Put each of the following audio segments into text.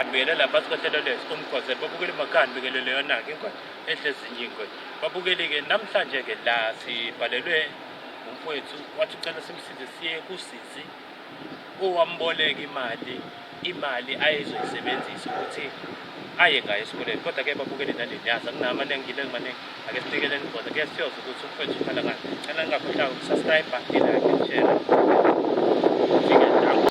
Ngibingelela phansi kohlelo lwethu umgwazelo babukeli makhaya ngibingelele yona-ke ingwane ehle ezinye iy'ngwane. Babukeli-ke namhlanje-ke la sibhalelwe umfowethu wathi ucela simsize siye kusisi owamboleka imali imali ayezoyisebenzisa ukuthi aye ngayo esikoleni kodwa-ke babukele naleni yazi akunamaningi ngile maningi ake sibikeleni khona ke siyoza ukuthi umfowethu ukhala ngani cela ningakhohlwa ukusubscribe ilike and share fike down.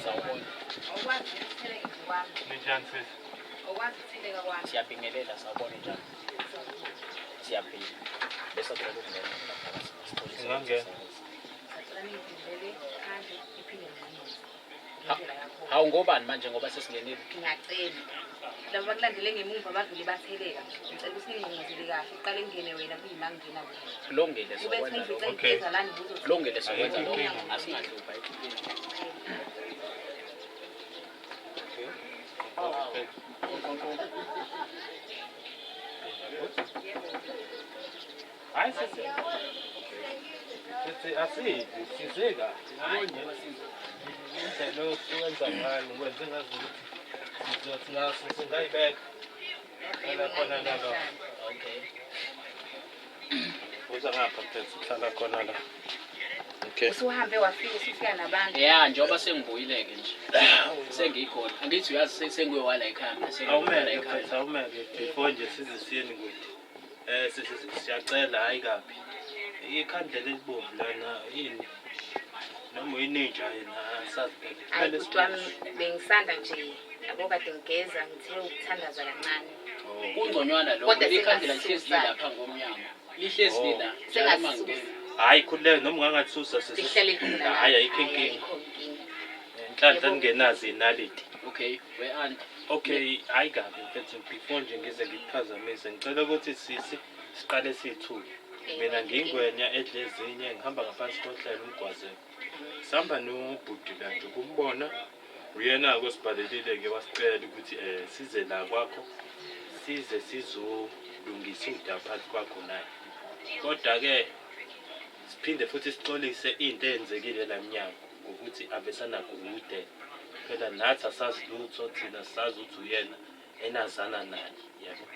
Sawubona. Awukwazi ukutheleka nje kwami. Ninjani sisi? Awukwazi ukutheleka kwami. Siyabingelela, sawubona njani? Siyaphila. Bese cela ukungena phakathi. Sixolise. Singangena. Sacela ningivulele phandle niphinde ngingenise. Ngendlela yakho. Hawu ngobani manje ngoba sesingenile? Ngiyacela. Laba bakulandele ngemumva bavele batheleka. Ngicela ukuthi ningingqongqozele kahle. Uqale kungene wena kuyima kungena wena. Kulungile Kube sokwenza sengidlule lokho. Okay. ngigeza la ngibuzothi. Kulungile sokwenza Ayikho lokho. inkinga. Asingahlupha ayikho inkinga. Hayi sisi. Sisi asidli size kahle. Yabo nje indlela owenza ngayo ngikwenze ngazi ukuthi sizothi ngaso singayibeka. Hlala khona la lo. Okay. Uza ngapha mfethu uhlala khona la. Okay. Usuhambe wafika usufika nabantu. Ya njengoba sengibuyile-ke nje. Sengikhona. Angithi uyazi senguye wala ekhaya mina senguye wala Awumeke ekhaya. mfethu awumeke before nje size siyeni kude. Eh sisi siyacela hayi kabi. Ikhandlela elibomvu lana yini? Noma uyininja yena asazi phela. Hayi Kumele bhuti wami sibuze. bengisanda nje yabo kade ngigeza ngithe ukuthandaza kancane. Oh. Kungconywana lokho. Kodwa Ikhandlela lihlezi sengasusa. lilapha ngomnyango. Lihlezi Oh. lila. Njalo uma Sengasusa. ngingena. Hayi khululeka noma ungangalisusa sisi. Lihlale likhona la. Hayi ayikho Hayi, inkinga. ayikho inkinga. Inhlanhla ningenazo inaliti. Okay, we aunt. Okay, hayi kabi mfethu before nje ngize ngikuphazamise ngicela ukuthi sisi siqale sithule. Mina ngingwenya edle ezinye ngihamba ngaphansi kohlelo umgwazelo. Sihamba nobhuti la nje ukumbona uyena-ke osibhalelile-ke wasicela ukuthi um size la kwakho size sizolungisa udaba phakathi kwakho naye. Kodwa-ke siphinde futhi sixolise into eyenzekile la mnyango ngokuthi avesanagude phela nathi asazi lutho thina sazi ukuthi uyena enazana naye yabo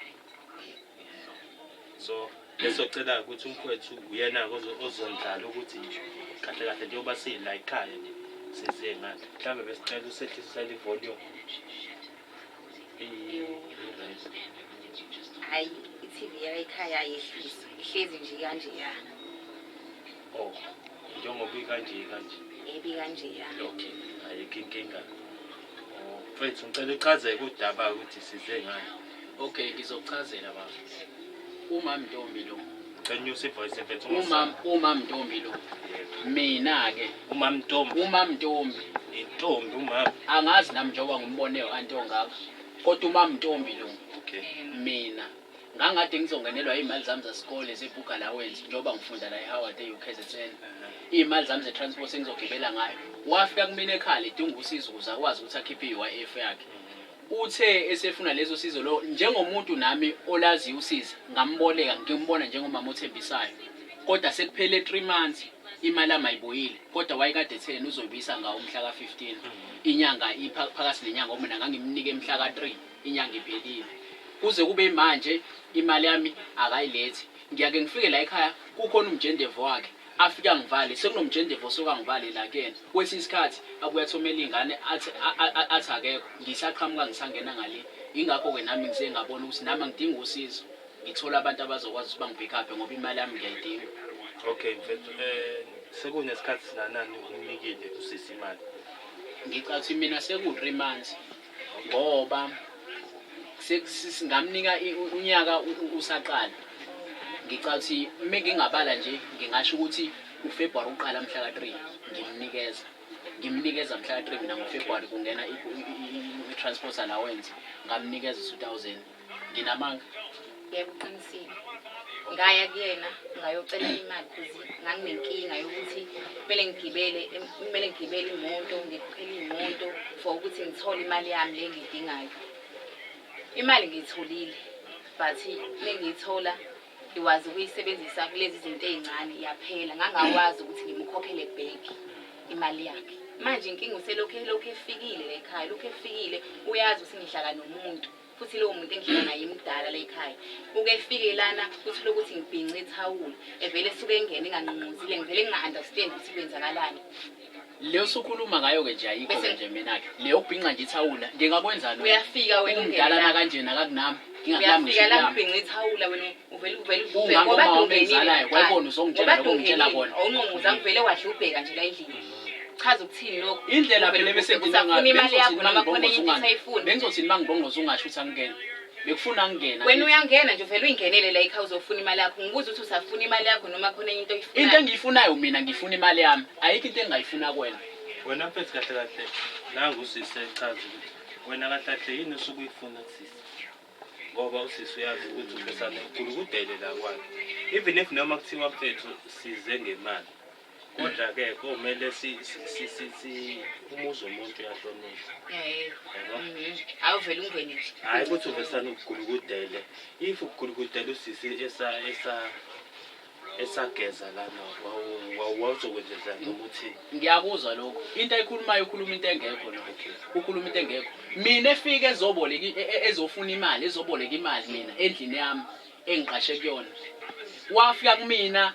so esocela ukuthi umfowethu uyena ozondlala ukuthi kahle kahle njengoba sila ekhaya nje size ngale mhlawumbe besicela usehlisisela ivolume i-raise. Hayi i-TV yayikhaya ayehliswa. Ihlezi nje kanje ya. Oh, njengoba ikanje kanje. Ebi kanje ya. Okay, ayikho inkinga. Oh, mfethu ngicela uchazeke udaba ukuthi size ngani. Okay, ngizokuchazela baba. Umam Ntombi lo. Ngicela unyuse ivoice mfethu Umam umam Ntombi lo. Mina ke Umam Ntombi, umam Ntombi intombi umama. angazi nami njengoba ngimbone u-anti ongaka. Kodwa umam Ntombi lo Okay. mina ngangade ngizongenelwa iy'mali zami zesikole ze-book allowance njengoba ngifunda la e-Howard e-UKZN. Iy'mali zami ze-transport sengizogibela ngayo. Wafika kumina ekhaya edinga usizo ukuze akwazi ukuthi akhiphe i-UIF yakhe. Uthe esefuna leso sizo lo njengomuntu nami olaziyo usiza ngamboleka ngimbona njengomama othembisayo. Kodwa sekuphele 3 months imali yami ayibuyile kodwa wayekade etheni uzoyibuyisa ngawo umhla ka-15 inyanga iphakathi nenyanga ngoba mina ngangimnike mhla ka-3 inyanga iphelile kuze kube manje imali yami akayilethi ngiyake ngifike la ekhaya kukhona umjendevo wakhe afike angivale sekunomjendevo osuke angivale la kuyena kwesinye isikhathi abuye athumele iy'ngane athi athi akekho ngisaqhamuka ngisangena ngale yingakho-ke nami ngise ngabona ukuthi nami angidingi usizo ngithola abantu abazokwazi ukuthi bangi-pick up ngoba imali yami ngiyayidinga. Okay mfethu eh sekunesikhathi singanani umnikile usisi imali? Ngicathi mina seku-3 months ngoba singamnika unyaka usaqala. Ngicathi uma ngingabala nje ngingasho ukuthi uFebruary uqala mhla ka-3 ngimnikeza. Ngimnikeza mhla ka-3 mina ngoFebruary kungena i-transport allowance ngamnikeza u-2000. Nginamanga? Yebo uqinisile. Ngaya kuyena ngayocela imali cause nganginenkinga yokuthi kumele ngigibele kumele ngigibele imoto ngikhokhele imoto for ukuthi ngithole imali yami le engiyidingayo. Imali ngiyitholile but mengiyithola ngikwazi ukuyisebenzisa kulezi zinto ey'ncane yaphela ngangakwazi ukuthi ngimukhokhele back. imali yakhe. Manje inkinga uselokhu elokhu efikile la ekhaya, lokhu efikile uyazi ukuthi ngihlala nomuntu futhi lowo muntu engihlala naye mdala la ekhaya. Uke efike lana uthole ukuthi ngibhince ithawula, evele esuke engene enganqunquzile, ngivele nginga-understand ukuthi kwenzakalani. Leyo osukhuluma ngayo-ke nje ayikho-ke Bese- nje mina-ke. Leyo yokubhinca nje ithawula ngingakwenzani wena? Uyafika wena ungene Umdala la. nakanjena akakunami. Ngingakulami ngisho Uyafika la kulami. ngibhince ithawula wena uvele uvele Ungangoma ngoba wami ungenile engizalayo, kuqala. kwayibona uzongitshela Ngoba lokho ongitshela ungenile, kona. awunqonqoza ngivele wadlubheka nje la endlini. Chaza ukuthini lokho? Indlela Uvele phela ubheke ebese ngina usafuna imali yakho noma khona enye into usayifuna. Bengizothini mangibongoza ungasho ukuthi angingene. Bekufuna ngingena. Wena uyangena nje uvele uyingenele la ekhaya uzofuna imali yakho. Ngibuza ukuthi usafuna imali yakho noma khona enye into oyifunayo. Into engiyifunayo mina ngifuna imali yami. Ayikho into engingayifuna kuwena. Wena mfethu kahle kahle nangu usisi echaza ukuthi wena kahle kahle yini osuke uyifuna kusisi. Ngoba usisi uyazi ukuthi uphesane ugulukudele la kwakhe. Even if noma kuthiwa mfethu size ngemali. Kodwa-ke komele si si si si umuzi womuntu uyahlonishwa. Eh. Yabo? Awuvele ungene nje. Hayi ukuthi uvesane ukugulukudele. If ukugulukudele usisi esa esa esageza lana wawuzokwenzenjani noma uthini? Ngiyakuzwa lokho. Into ayikhulumayo ukhuluma into engekho lo. Ukhuluma into engekho. Mina efike ezoboleka ezofuna imali, ezoboleka imali mina endlini yami engiqashe kuyona. Wafika kumina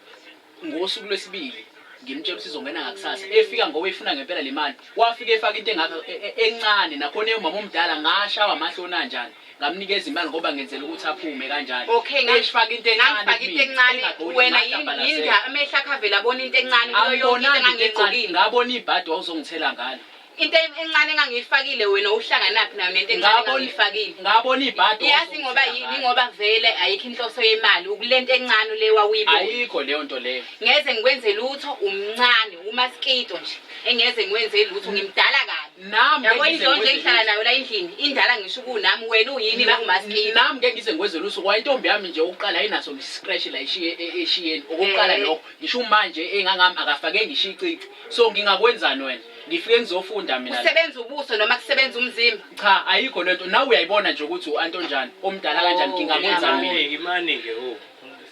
ngosuku lwesibili ngimtshela ukuthi izongena ngakusasa efika ngoba efuna ngempela le mali wafika efaka into engaka encane nakhona eyomama omdala ngashawa amahloni anjani ngamnikeza imali ngoba ngenzela ukuthi aphume kanjani Okay, eshifaka into encane ngangifaka into encane wena yini amehlo akho avele abona into encane kuyo yonke into angibonanga into encane engangiyigqokile. ngabona ibhadi wawuzongithela ngalo Into encane engangiyifakile wena uhlanganaphi nayo nento encane engangiyifakile. Ngabona ibhadi. Yazi ngoba yini ngoba vele ayikho inhloso yemali ukulento encane le wawuyibona. Ayikho leyo nto leyo. Ngeze ngikwenze lutho umncane umaskito nje engeze ngikwenze lutho ngimdala kabi. Nami Yabo indlu nje engihlala nayo la endlini indala ngisho kunami wena uyini umaskito. Nami ngeke ngize ngikwenze lutho kwa intombi yami nje ukuqala ayinaso ngiscratch la ishiye eshiyeni okokuqala lokho ngisho manje engangami akafake ngisho icici so ngingakwenzani wena Ngifike ngizofunda mina. la. Kusebenza ubuso noma kusebenza umzimba? Cha ayikho lento nawe uyayibona nje ukuthi u-Antonjani omdala kanjani Oh, ngingakwenza mina. Imaningi imaningi oh.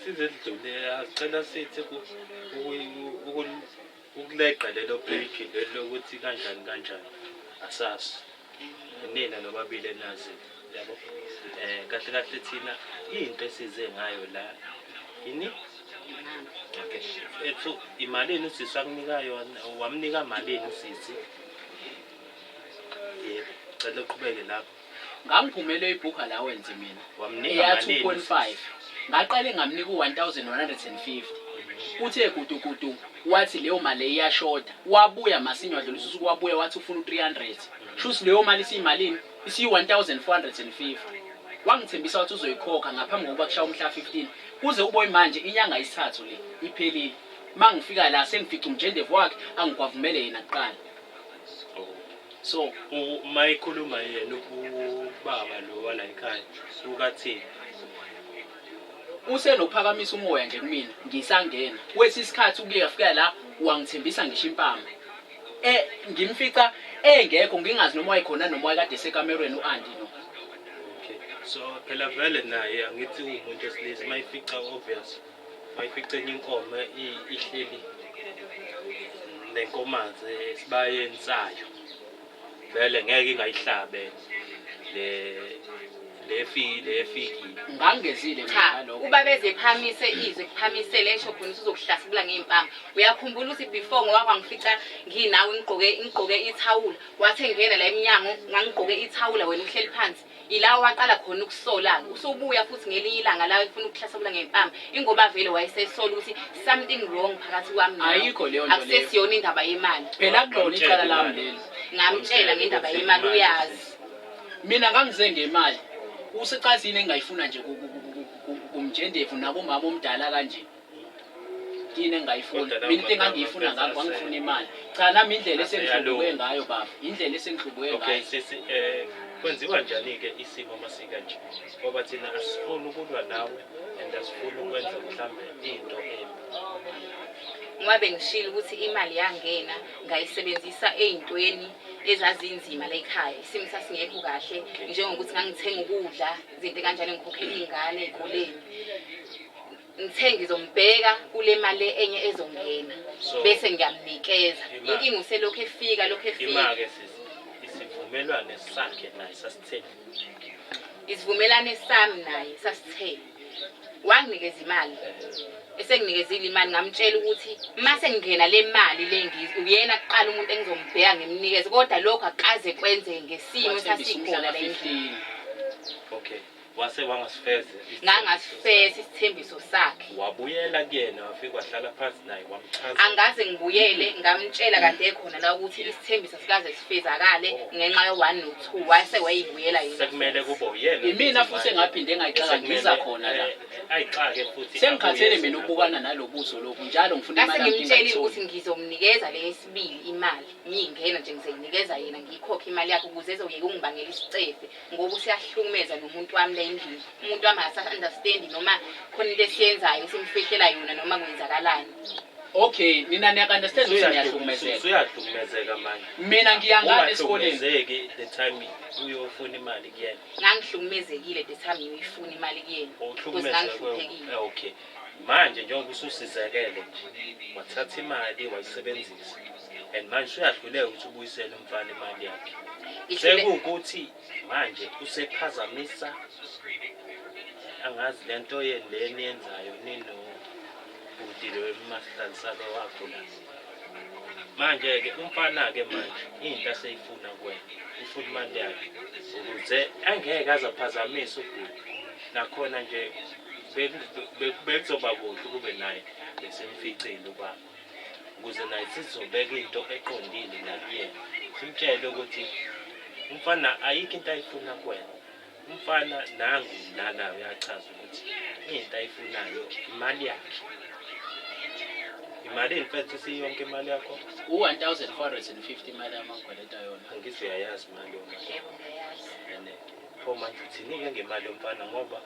Size sidlule asicela sithi ukuleqa lelo page lelo lokuthi kanjani kanjani asazi. Nina nobabili enazi yabo. Eh kahle kahle thina into esize ngayo la yini? Okay. Ethu imalini usisi akunika yona wamnika malini usisi? Yebo, cela uqhubeke lapho. Ngangiphumele ibook allowance mina. Wamnika Eya malini? 2.5. Ngaqale ngamnika u-1150. Uthe gudugudu wathi leyo mali iyashoda. Wabuya masinya wadlulisa usuku wabuya wathi ufuna u-300. Shuthi leyo mali isiyimalini? Isiyi-1450. Wangithembisa wathi uzoyikhokha ngaphambi kokuba kushaya umhla 15. Kuze kube manje inyanga yesithathu le iphelile. Mangifika la sengifica umjendevu wakhe angigwavumele yena kuqala. Oh. So Uma ekhuluma yena ubaba lo wala ekhaya ukathini? Usenokuphakamisa umoya nje kumina ngisangena. Kwesinye isikhathi uke wafika la wangithembisa ngisho impama. Eh ngimfica engekho ngingazi noma wayekhona noma wayekade esekamerweni u-anti no. Okay. So phela vele naye angithi uwumuntu wesilisa mayifica obvious mayifica enye inkomo ihleli nenkomazi esibayeni sayo vele ngeke ingayihlabe le le fikile. Ngangezile mina Cha, ngalokho. ubaba ezephamise izwi kuphamisele esho khona ukuthi uzokuhlasimula ngey'mpama. Uyakhumbula ukuthi before ngoba kwangifica nginawe ngigqoke ngigqoke ithawula. Wathi engena la emnyango ngangigqoke ithawula wena uhleli phansi. Ila waqala khona ukusola-ke. Usubuya futhi ngelinye ilanga la efuna ukuhlasimula ngempama. Ingoba vele wayesesola ukuthi something wrong phakathi kwami nawe. Ayikho leyo nto leyo. Akusesiyona indaba yemali. Phela kulona icala lami leli. Ngamtshela ngendaba yemali uyazi. Mina ngangize ngemali. Usecazini engingayifuna nje kumjendevu nakumama omdala kanje. Yini engingayifuna? Kodwa Mina into lawo engangiyifuna magama ngakho ngangifuna imali. Cha nami indlela esengihlubuke Aseyalunga. ngayo baba, indlela esengihlubuke Okay ngayo. sisi eh kwenziwa njani ke isimo masika nje ngoba thina asifuni ukulwa nawe and asifuni ukwenza mhlambe into embi. Ngoba bengishilo ukuthi imali yangena ngayisebenzisa ey'ntweni ezazinzima la ekhaya. Isimo sasingekho kahle njengokuthi ngangithenga ukudla, izinto kanjalo ngikhokhela iy'ngane ey'koleni. Ngithe ngizombheka kule mali enye ezongena So- bese ngiyamnikeza. Inkinga uselokhu efika lokhu efika. Ima-ke sisi, isivumelwano sakhe naye sasitheni? Isivumelane sami naye sasitheni? Wanginikeza imali. Esenginikezile imali ngamtshela ukuthi mase ngingena le mali le uyena kuqala umuntu engizombheka ngimnikeze, kodwa lokho akaze kwenzeke ngesimo Wathembisa umhla esasikhona la endlini. ka-15. Okay, wase wangasifeza isithembiso. Ngangasifesa isithembiso sakhe. Wabuyela kuyena, wafika wahlala phansi naye wamchaza. Angaze ngibuyele, ngamtshela kade ekhona la ukuthi isithembiso sikaze sifezakale ngenxa yo-1 no-2, wase wayibuyela yena. Sekumele kube uyena. Imina futhi futhi engaphinde ngayixaka, Sekumele, ngiza khona la. Ayixake futhi. Sengikhathele abuye mina ukubukana nalobuso lokhu njalo ngifuna Ngase imali yami ngimtshelile ngingayitholi. ukuthi ngizomnikeza le yesibili imali, ngiyingena nje ngizoyinikeza yena, ngiyikhokhe imali yakhe ukuze ezoyeka ukungibangela isicefe, ngoba useyahlukumeza nomuntu wami la endlini. Umuntu wami akasa-understandi noma khona into esiyenzayo simfihlela yona noma kwenzakalani. Okay, nina niya-understand ukuthi niyahlukumezeka. Usuyahlukumezeka manje. Mina ngiyangani esikoleni. Ungahlukumezeki the time uyofuna imali kuyena. Ngangihlukumezekile the time ngiyoyifuna imali kuyena. Because Uhlukumezeke. ngangihluphekile. Okay. Manje njengoba ususizakele nje, wathatha imali wayisebenzisa. And manje usuyahluleka ukuthi ubuyisele umfana imali yakhe. Sekuwukuthi manje usephazamisa, angazi lento yeni le eniyenzayo nino bhuti lo masihlalisake wakho la. Manje-ke umfana-ke manje into aseyifuna kuwena, ufuna imali yakhe ukuze angeke aze aphazamise ubhuti. Nakhona nje bekuzoba kuhle ukube naye besimficile ubaba, ukuze naye sizobeka into eqondile la kuyena, simtshele ukuthi umfana ayikho into ayifuna kuwena. Umfana nangu lana uyachaza ukuthi into ayifunayo imali yakhe. Imali mfethu siyonke imali yakho? U-1450 imali yami angikweleta yona. Angithi uyayazi imali yomfana. Yebo, ngiyayazi. And pho manje uthini-ke ngemali yomfana, ngoba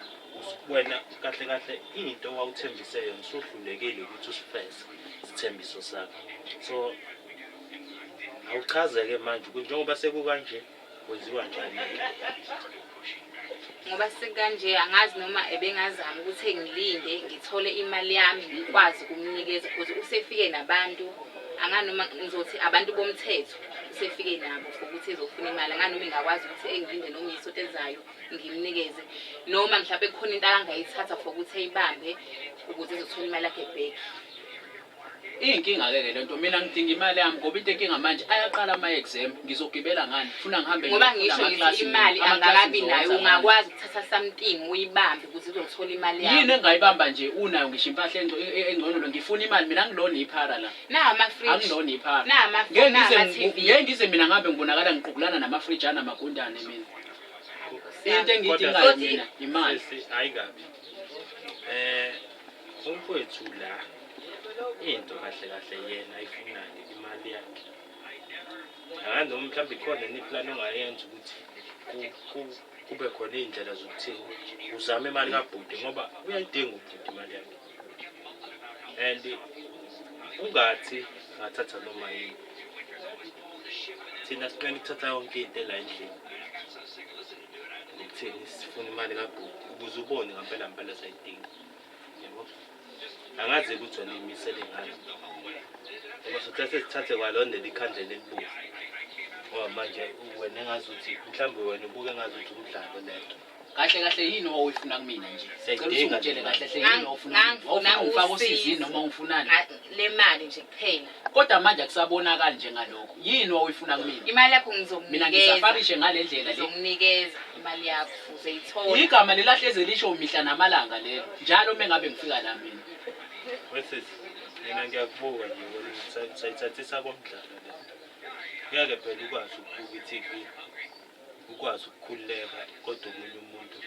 wena kahle kahle into owawuthembise yona usuhlulekile ukuthi usifeze isithembiso sakho. So awuchaze-ke manje ukuthi njengoba sekukanje kwenziwa njani-ke? Ngoba sekanje angazi noma ebengazama ukuthi ngilinde ngithole imali yami ngikwazi ukumnikeza, because usefike nabantu, anganoma ngizothi abantu bomthetho usefike nabo for ukuthi ezofuna imali. Anganoma ingakwazi ukuthi engilinde noma isonto elizayo ngimnikeze, noma mhlawumbe kukhona into angayithatha for ukuthi eyibambe ukuze ezothola imali yakhe back. Iyinkinga-ke ke lento, mina ngidinga imali yami ngoba into enkinga manje ayaqala ama-exam, ngizogibela ngani? Funa ngihambe Ngoba ngiyofunda ngisho ngithi ama-class imali mina, ama-class angakabi nayo, ngizowenza ngani? ungakwazi ukuthatha something uyibambe ukuze uzothola imali Yini yakho. engayibamba nje unayo ngisho impahla engcono lo? Ngifuna imali mina, angilona iphara la. Nawa ama-fridge. Angilona iphara. Nawa Ngeke ngize ama-TV. ngeke ngize mina ngihambe ngibonakala ngiqukulana namafriji anamagundane mina. Into engiyidingayo Kodwa- mina imali. Sisi, hayi kabi. Umfowethu la into kahle kahle yena ayifunayo imali yakhe. Angazi noma mhlawumbe ikhona neplan ongayenza ukuthi kube khona iy'ndlela zokuthini uzame imali kabhuti, ngoba uyayidinga ubhuti imali yakhe. And ungathi ngathatha noma yini. Thina siqela ukuthatha yonke into la endlini. Ngokuthini sifuna imali kabhuti ukuze ubone ngampela ngempela sayidinga. Yabo? Angazi ukuthi wena uyimisele ngani. Ngoba sothathe sithathe kwalona ikhandlela elibovu. Ngoba manje wena engazuthi mhlawumbe wena ubuke engazuthi umdlalo lento. Kahle kahle yini owawuyifuna kumina nje? Cela Siyayidinga usungitshele le kahle mali. kahle yini owawufuna kumina? Ngangifuna Wawufuna ungifake usizo. osizini noma ungifunani? Le mali nje kuphela. Kodwa manje akusabonakali njengalokho. Yini owawuyifuna kumina? Imali yakho Mina ngizokunikeza. ngisafarishe ngale ndlela le. Ngizokunikeza imali yakho uzoyithola. Igama lelahleze lisho mihla namalanga lelo. Njalo uma ngabe ngifika la mina. Wesisi, mina ngiyakubuka nje wena usayithathisa komdlalo le. Ngeke phela ukwazi ukubuka i-TV, ukwazi ukukhululeka kodwa omunye umuntu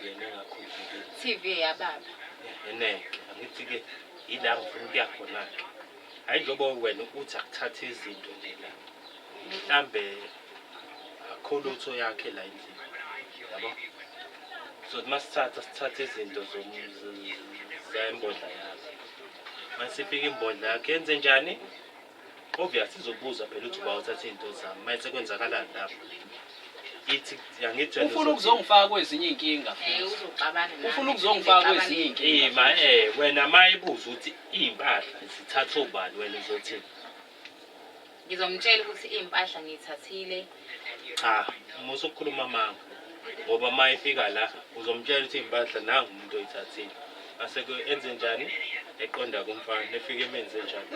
yena engakhululekile. TV yababa. Eneke, angithi-ke yila ngifuna ukuya khona-ke. Hhayi njengoba wena uthi akuthathe izinto nje la. Mhlambe akho lutho yakhe la endlini. Yabo? So masithatha sithathe izinto zembodla yakho. Masifika imbodla yakho yenze njani? Obvious izobuza phela ukuthi uba uthathe izinto zami. Mase kwenzakalani lapho? Ithi angithi wena Ufuna uzothi- ukuzongifaka kwezinye iy'nkinga Eh, futhi. uzoxabana nami. Ufuna ukuzongifaka kwezinye iy'nkinga. Ima wena mayibuza ukuthi iy'mpahla zithathwa ubani wena uzothini? Ngizomtshela ukuthi iy'mpahla ngiyithathile. Cha, musa ukukhuluma amanga. Ngoba uma efika la uzomtshela ukuthi iy'mpahla nangu umuntu oyithathile. Ase enze njani? Eqonda kumfana, efike emenze njani?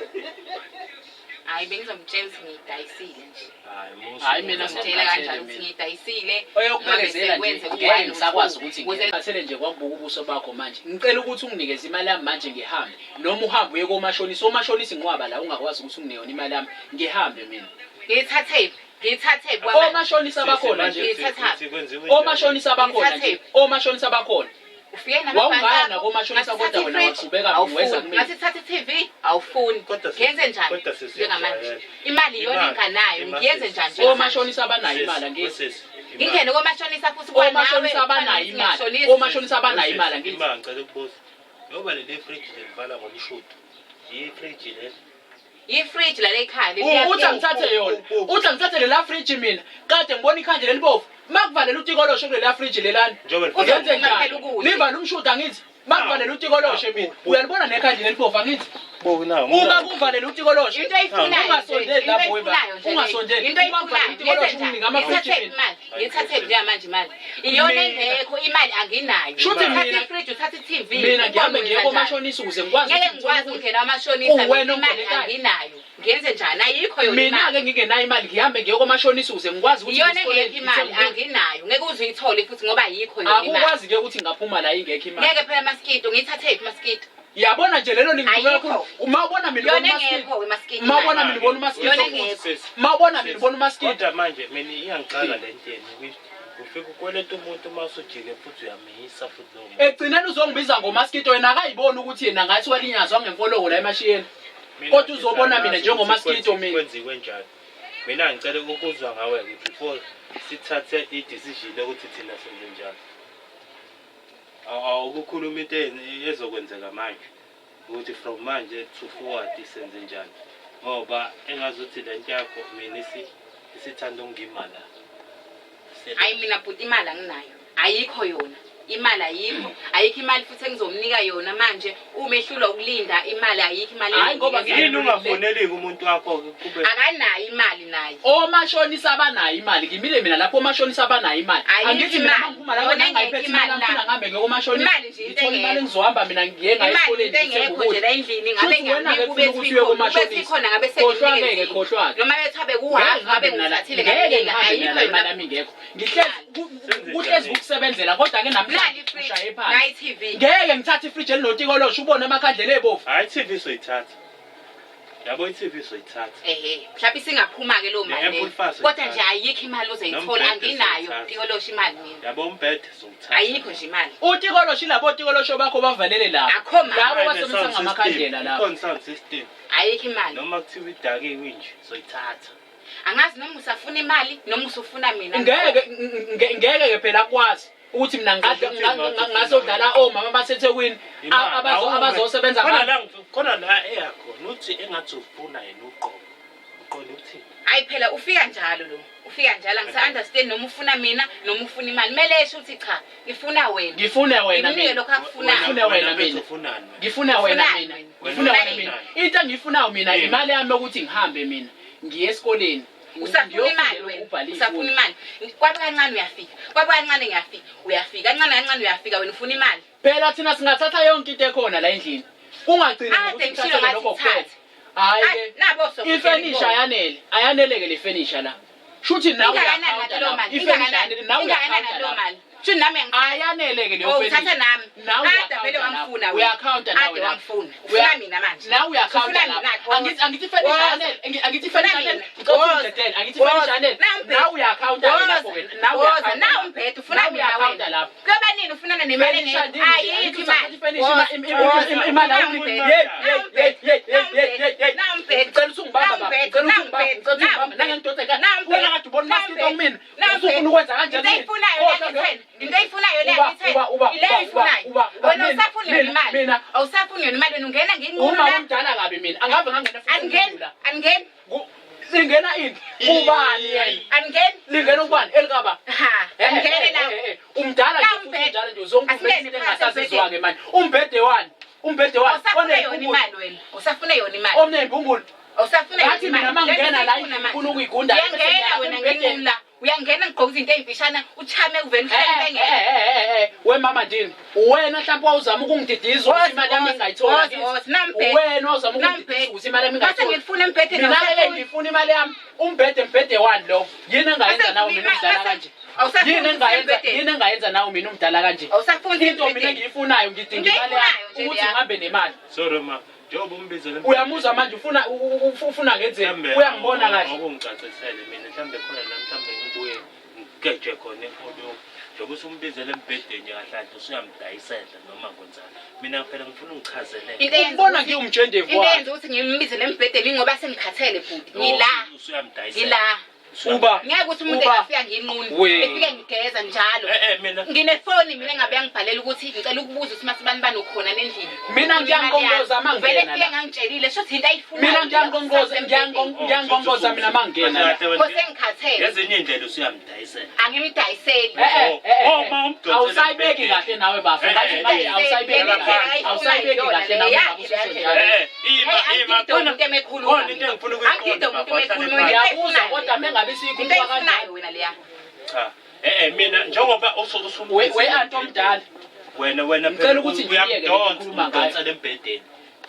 Hhayi, bengizomtshela ukuthi ngiyidayisile nje. Hayi, musa. Hhayi, mina Ngizomtshela kanjalo ukuthi mina. ngiyidayisile. Oyokubekezela nje Ngabe ngeke sekwenze ngisakwazi u-one no ukuthi two. Ukuze ngikhathele nje kwakubuka ubuso bakho manje. Ngicela ukuthi unginikeze imali yami manje ngihambe. Noma uhambe uye komashonisa, omashonisa inqwaba la ungakwazi ukuthi unginike yona imali yami. Ngihambe mina. ngiyithathephi? Ngiyithathephi kwamanje? Omashonisa bakhona nje. Ngiyithathaphi? Omashonisa bakhona nje. Omashonisa bakhona. Ufike Wawungaya nakomashonisa kodwa wena waqhubeka weza kumina. Ngathi thatha i-TV awufuni. Kodwa sis- Ngenze njani? kodwa sis Njengamanje. uyajwayela. Imali iyona Imali, enganayo. imali Ngiyenze sis. njani? njengamanje? Omashonisa abanayo imali angithi. Ngingene komashonisa futhi kwanawe. Omashonisa abanayo imali. Omashonisa abanayo imali angithi. Imali ngicela ukubuza. Ngoba leli fridge lelivala ngomshudo. Yi-fridge leli. Yi-fridge la ekhaya. Uthi angithathe yona. Uthi angithathe lela fridge mina. Kade ngibona ikhandlela elibovu. Makuvalela utikoloshe kulela fridge lelana. Njengoba livala Ngenze njani? Livala umshudo angithi. Makuvalela utikoloshe mina. Uyalibona nekhandlela elibovu angithi. Uma kuvalela utikoloshe. Into ayifunayo. Ungasondeli Into lapho weba. ayifunayo nje. Ungasondeli. Into Uma kuvalela ayifunayo. utikoloshe Ngenze unginike njani? ama-fridge Ngithathe mina. imali. Ngithathe njengamanje imali. Iyona Mina- engekho imali anginayo. Shuthi Uthathe mina- i-fridge, uthathe i-TV. Mina ngihambe Ubone ngiye wenza njani. komashonisa ukuze ngikwazi Ngeke ukuthi ngikwazi ngithole ukungena amashonisa Uwena mina imali ongibolekayo. anginayo. Ngenze njani? Ayikho yona Mina-ke imali. ngingenayo imali ngihambe ngiye komashonisa ukuze ngikwazi ukuthi Iyona ngisikole engekho imali ngithenge ukudla. anginayo. Ngeke uze uyithole futhi ngoba ayikho yona imali. Akukwazi-ke ukuthi ngaphuma la ingekho imali. Ngeke phela maskito ngiyithathe phi maskito? Yabona nje lelo lingithuke Ayikho. kakhulu. Uma ubona mina Yona ubona umaskito. engekho maskito. Uma ubona mina ubona umaskito. Yona engekho. Uma ubona mina ubona umaskito. Kodwa manje mina iyangixaka le nto yenu ukuthi ufike ukweleta umuntu uma usujike futhi uyamisa futhi lowo muntu. Ekugcineni uzongibiza ngomaskito wena akayiboni ukuthi yena ngathi walinyazwa ngemfoloko la emashiyeni. Mina Kodwa uzobona mina angazi njengomaskito ukuthi mina. Kwenziwe njani. Mina ngicela ukuzwa ngawe-ke before sithathe i-decision yokuthi thina senze njani. Awukukhuluma into ezokwenzeka manje ukuthi from manje to forward senze njani. Ngoba engazuthi le nto yakho mina isithanda ukungima la. Hayi mina bhuti imali anginayo. Ayikho yona. Imali ayikho. Ayikho imali futhi engizomnika yona manje uma ehlulwa ukulinda imali ayikho imali. Hhayi, ngoba engizomnikeza. Yini ungafoneli umuntu wakho kube akanayo imali naye. Omashonisa abanayo imali ngimile mina lapho omashonisa abanayo imali. Ayikho Angithi mina imali. mangiphuma la Yona wena ngayiphethe engekho imali imali ngifuna la. ngihambe ngiye komashonisa. Imali nje into Ngithole imali engekho. engizohamba mina ngiye ngayo Imali esikoleni into ngithenge engekho nje ukudla. la endlini ngabe Shuthi wena-ke ngiyanika ufuna ube ukuthi uye thikhona. Ube komashonisa. thikhona ngabe Khohlwa-ke ke sengimnikezile. khohlwa-ke. Noma bethiwa Ngeke bekuhafu ngabe ngihambe mina la ngithathile ngeke ngamnika ngihambe mina la ayikho imali yona. yami ingekho. Ngihlezi kuhlezi kukusebenzela kodwa ke Nali namhlanje i-fridge, ushaye phansi. nayi i-TV. Ngeke ngithathe ifridge elinotikoloshe ubone amakhandlela ebovu. Hhayi i-TV soyithatha. Yabo i-TV soyithatha. Ehe, mhlawumbe isingaphuma-ke leyo mali Ne-Apple leyo. Fast Kodwa nje uyithatha. ayikho imali ozoyithola, Nombhede anginayo siyithatha. tikoloshe imali mina. Yabo umbhede sowuthatha. Ayikho nje imali. Utikoloshe ilabo otikoloshe bakho bavalele lapho. Akho mali. Labo basebenzisa ngamakhandlela lapho. Ikhona sound system. Ayikho imali. Noma kuthiwa idakiwe nje soyithatha. Angazi noma usafuna imali noma usufuna mina. Ngeke ngeke ke phela akwazi ukuthi mina Ukuthi ngasodlala omama baseThekwini Imali, awume. abazosebenza Khona ngami. la khona la eyakhona uthi engathi ufuna yena uqobo. Uqonda ukuthini? Hayi phela ufika njalo lo. Ufika njalo angisa-understand noma ufuna mina noma ufuna imali. Kumele esho ukuthi cha, ngifuna wena. Ngifune wena Ngimnike mina. lokho akufunayo. Ngifune wena mfethu mina. ufunani wena? Ngifuna wena Ufunani mina. wena? Ngifuna wena Ufunani? mina. Into engiyifunayo mina Yini? imali yami yokuthi ngihambe mina ngiye esikoleni. Usafuna imali Ngiyofundela wena. ukubhala Usafuna iy'fundo. imali. Kwabe kancane uyafika. Kwabe kancane ngiyafika. Uyafika kancane kancane uyafika wena ufuna imali. Phela thina singathatha yonke into ekhona la endlini. Kungagcini Ade ngokuthi ngishilo kuthatheke ngathi lokho kuphela. thatha. Hayi Ay, ke. nabo sofika Ifenisha ayanele. Ayaneleke le fenisha la. Shuthi nawe Ingakanani uyakhawunta naleyo lapho. mali? Ifenisha Ingakanani? ayanele nawe Ingakanani uyakhawunta naleyo lapho. mali? Shuthi nami Ayanele ke leyo Oh, fenisha. uthatha nami. Nawe Ade vele uyakhawunta wamfuna lapho. wena. Uyakhawunta nawe Ade lapho. wamfuna. Ufuna mina manje. Nawe uyakhawunta Ufuna mina, lapho. Khoza. Angithi ifenisha Woza. ayanele. Angithi ifenisha Ufuna ayanele. mina. Ngicela Woza. ungidedele. Angithi ifenisha Woza. ayanele. Nawu umbhede. Nawe uyakhawunta ke Woza. lapho wena. Nawe Woza. uyakhawunta. Nawu umbhede. Ufuna Nawe mina uyakhawunta wena. lapho. Kuyoba nini ufunana nemali Fenisha engekho? ndini, Ayikho angithi imali. uthatha ifenisha Woza. imali Nawu awuniki. umbhede. Hey, Nawu hey, hey, hey, umbhede. hey, hey, hey. Nawu umbhede. Ngicela ukuthi ungibambe Nawu baba. umbhede. Ngicela ukuthi Nawu ungibambe. umbhede. Ngicela ukuthi Nawu ungibambe. Nange ngidonse kahle. Nawu umbhede. Wena kade ubona Nawu umaskito umbhede. kumina. Nawu Usufuna umbhede. ukwenza kanjani Into mina? ayifunayo Kodwa le lo- angitheni. Into ayifunayo le Uba, angitheni. uba, uba, Ile uba, ayifunayo. uba, uba, Wena mina, awusafuni yona mina, imali. mina. Awusafuni yona imali wena ungena ngenqulu Uma la. umdala kabi mina. Angabe ngangena futhi Angeni. ngenqulu la. Angeni. Lingena ini? Ubani yena? Angeni. Lingena ubani? Elikaba. Ha, angene la. Umdala nje La futhi umbhede. umdala nje uzongikhuluma Asingene izinto phansi engasazizwa-ke manje. Umbhede wani? Umbhede wani? Awusafune yona Oney'mbumbulu. imali wena. Usafune yona imali. Oney'mbumbulu. Awusafune Ngathi mina uma ngingena la ngifuna ukuyigunda. Uyangena wena ngenqula. Uyangena ngigqoka izinto ey'mfishane uchame uvele uhlale bengena. We mama ndini, wena mhlawumbe wawuzama ukungididiza ukuthi imali yami ngingayithola. Woza, woza, nambhede. Wena wawuzama ukungididiza Nambhede. ukuthi imali yami Mase ngingayithola. ngilifuna embhedeni Mina-ke awusafuni. ngifuna imali yami. Umbhede mbhede wani lo? Yini engayenza Mase nawe mina ngifuna- umdala mase- kanje? Awusafuni Yini engayenza embhedeni. yini engayenza nawe mina umdala kanje? Awusafuni Into mina embhedeni. engiyifunayo ngidinga Into imali yami oyifunayo nje ukuthi leya. ngihambe nemali. Sorry ma, njengoba umbizele Uyamuzwa manje ufuna ufuna ngenzeni? Mhlambe Uyangibona kahle. Awungicacisele mina mhlambe khona la mhlambe ngibuye ngigeje khona enkulumo. Njengoba usumbizele embhedeni kahle kahle usuyamdayisela noma kwenzani. Mina phela ngifuna ungichazele. Into eyenza Ubona ukuthi- ngiwumjendevu Into wakhe. eyenza ukuthi ngimbizele embhedeni ingoba sengikhathele bhuti. Ngila. Usuyamdayisela. Ngila. Uba Ngeke ukuthi umuntu Uba. engafika nginqunu. We. Efike ngigeza njalo. Eh eh mina Nginefoni mina engabe yangibhalela ukuthi ngicela ukubuza ukuthi masibani bani ukhona nendlini. Mina ngiyangqongqoza uma Vele ngingena efike la. ngangitshelile shuthi into ayifunayo. Mina ngiyangqongqoza ngiyangqongqoza mina mangena la. Kose ngikhathele. Ngezinye indlela usuyamdayisela. Angimdayiseli. Eh eh Oh, ma, umdonsele awusayibeki embhedeni. kahle nawe bafo. Eh, Ngathi eh, manje eh, awusayibeki eh, kahle. eh, Awusayibeki kahle nawe eh, ngabe ususho njalo. Eh eh ima Hey, ima angidingi khona umuntu emekhuluma khona into mina. engifuna ukuyiqonda Angidingi umuntu bafo, ahlale emekhuluma. phansi. Ngiyakuzwa kodwa mengabe Into siyikhuluma kanjalo. ayifunayo wena leya. Cha. Eh eh mina njengoba We we anti omdala. wena wena Ngicela ukuthi nje uyeke le uyamdonsa ngikhuluma ngayo. umdonsela embhedeni.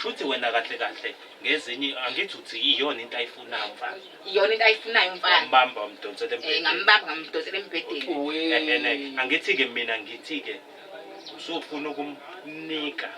Shuthi wena kahle kahle ngezinye angithi uthi iyona into ayifunayo mfana. Iyona into ayifunayo mfana. Wambamba wamdonsela Eh embhedeni. ngambamba ngamdonsela embhedeni. We. Eh eh angithi ke mina ngithi ke usufuna ukumnika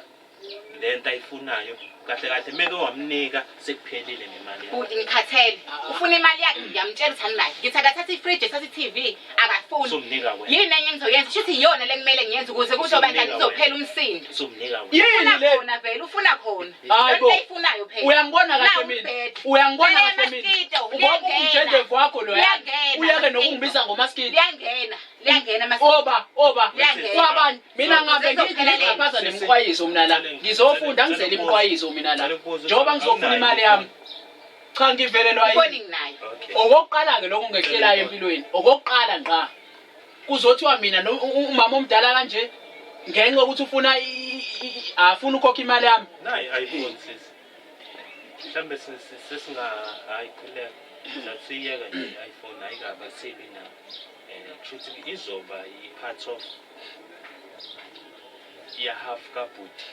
lento ayifunayo kahle kahle meke wamnika sekuphelile nemali yakhe. Bhuti ngikhathele. Ufuna imali yakhe ngiyamtshela ukuthi anginayo. Ngithi akathathe ifridge ethathe i-TV akafuni. Usumnika wena. Yini enye engizoyenza? Shuthi iyona le kumele ngiyenze ukuze kuzoba Usumnika njani kuzophela umsindo. Usumnika wena. Yini Ufuna le? khona vele ufuna khona. Hayi bo. Lento ayifunayo phela. Uyangibona kahle Nawu mina. umbhede. Uyangibona Lele kahle mina. maskito, Ubona liyangena. umjendevu wakho lo Liyangena, Uyake maskito. nokungibiza ngomaskito. Liyangena, liyangena maskito. Oba oba Liyangena. kwabani mina ngabe Kuzophela le. ngiyixhaphaza nemqwayizo mina la ngizofunda ngizele imqwayizo mina la njengoba ngizofuna imali yami cha ngivelelwa Ifoni yini nginayo. Okay. okokuqala-ke lokhu ngehlelayo empilweni okokuqala ngqa kuzothiwa mina umama omdala kanje ngenxa yokuthi ufuna afuna ukhokha imali yami Nayi iPhone sisi. Mhlambe sesinga hayi khuleka. Sasiyeka nje i-iPhone ayikabe sibi nayo. Eh kushuthi izoba i-part of ya half kabhuti.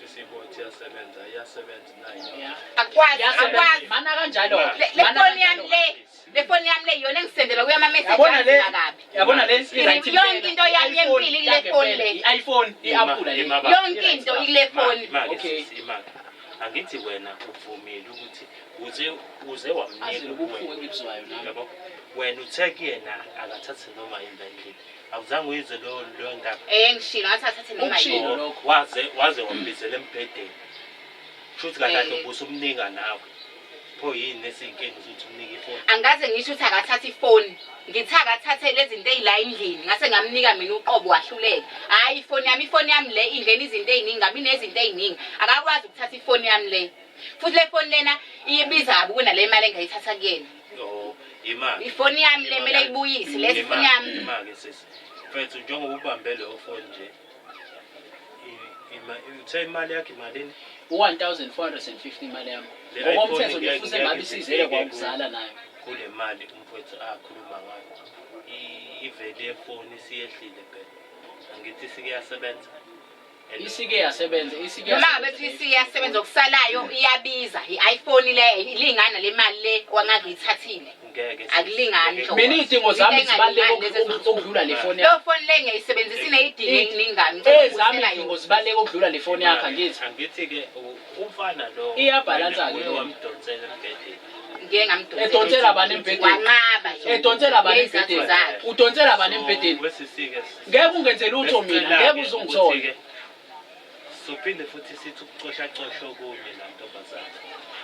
Sisibothi iyasebenza, iyasebenza nayo. Yeah. Akwazi, Iyasebenza. akwazi. Mana kanjalo Le Mana foni yami kanjalo. le, le foni yami le iyona engisendela kuyo ama-message Yabona le anzima kabi. yabona le Yonke into yami yempilo ikule phone le. i-iPhone i-Apple le Ima- Yonke into ikule foni. Imake Okay. sisi imake. Angithi wena uvumile ukuthi uze uze wamnika azi lobuhlungu kuwena. engibuzwayo nami Yabo. Wena uthe kuyena akathathe noma yini la endlini. Awuzange uyizwe leyo leyo ndaba. Eh ngishilo ngathi athathe noma Ukushilo. yini. lokho. Waze waze wambizela embhedeni. Shuthi kahle kahle Eh. ubusumnika nawe. Pho yini esiyinkinga ukuthi umnike ifoni? Angikaze ngisho ukuthi akathathe ifoni. Ngithe akathathe lezi zinto ey'la endlini ngase ngamnika mina uqobo wahluleka. Hhayi ifoni yami, ifoni yami le ingena izinto ey'ningi ngabi nezinto ey'ningi. Akakwazi ukuthatha ifoni yami le. Futhi le foni lena iyibiza kabi kunale mali engayithatha kuyena. Oh, imali. Ifoni yami le kumele ayibuyise lesi ifoni yami. Imali sisi. Mfethu njengoba ubambe leyo phone nje. Uthe imali yakhe imalini? U-1450 imali yami Le ngokomthetho iPhone nje ngeke- futhi engabe ngeke isizele ifike kwakuzala nayo Kule mali umfowethu akhuluma ngayo. Iveli yefoni isiyehlile phela. Angithi isike yasebenza. And isike yasebenza isike Noma ngabe kuthiwa isiyasebenza okusalayo iyabiza i-iPhone le ilingana le mali le wangangiyithathile. Ngeke sisi, Akulingani ngeke nhlobo. Mina iy'dingo zami Into zibaluleke engalingani lezi ukudlula le foni Leyo yakho foni le ngiyayisebenzisa ineyidingo ey'ningana. Ngicela ezami ukubuyisela iy'dingo yona. zibaluleke ukudlula le foni yakho angithi Angithi-ke umfana lo Iyabhalansa-ke uye le. wamdonsela embhedeni. Ngike ngamdonsela. Edonsela bani embhedeni? Wanqaba yena. Edonsela bani Ngey'zathu embhedeni? zakhe. Udonsela bani So, embhedeni? wesisi-ke sisi- Ngeke ungenze lutho mina, Besicela-ke ngeke uze ungithole. ukuthi-ke Sophinde futhi sithi ukucoshacosha okunye la ntombazane.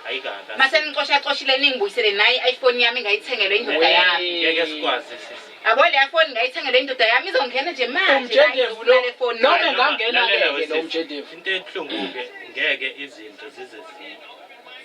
Ayikabi. Mase nicoshacosha ningibuyisele nayi i-iPhone yami engayithengelwe indoda yami. Ngeke sikwazi sisi. Yabo leya foni ngayithengelwe indoda yami izongena nje manje. Umjendevu lo- le foni. noma Noma- engangena-ke lalela ke lo wesisi, mjendevu. Into ebuhlungu-ke ngeke izinto zize